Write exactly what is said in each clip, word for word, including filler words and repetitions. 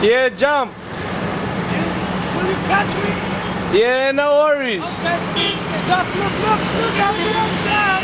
Yeah, jump. Will you catch me? Yeah, no worries. Okay. Just look, look, look at me, I'm down.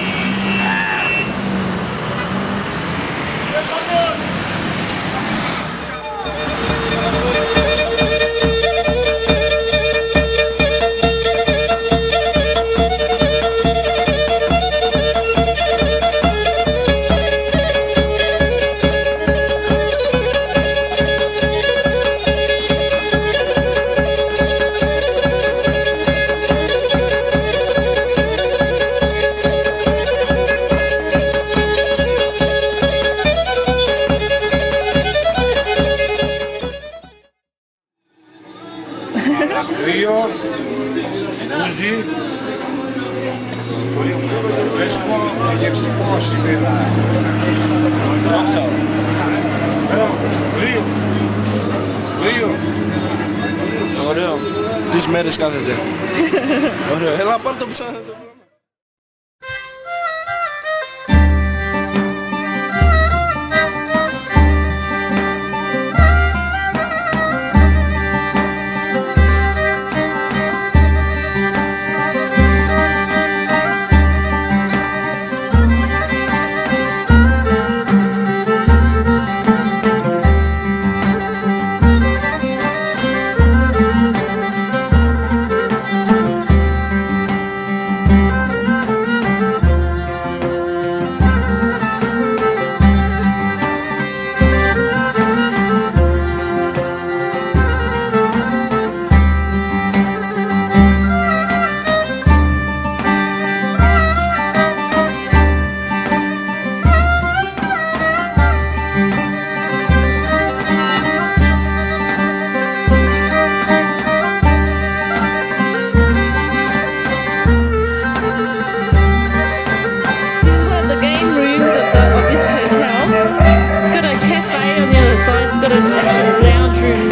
Δύο, ούζι, βρίσκω και εξτυπώ σήμερα. Δόξα. Δύο, δύο. Ωραίο. Τρεις μέρες κάθεται. Ωραίο. Έλα, πάρ' το ψά-, το πλάνο. This is one of the game rooms of, the, of this hotel. It's got a cafe on the other side. It's got an actual lounge room.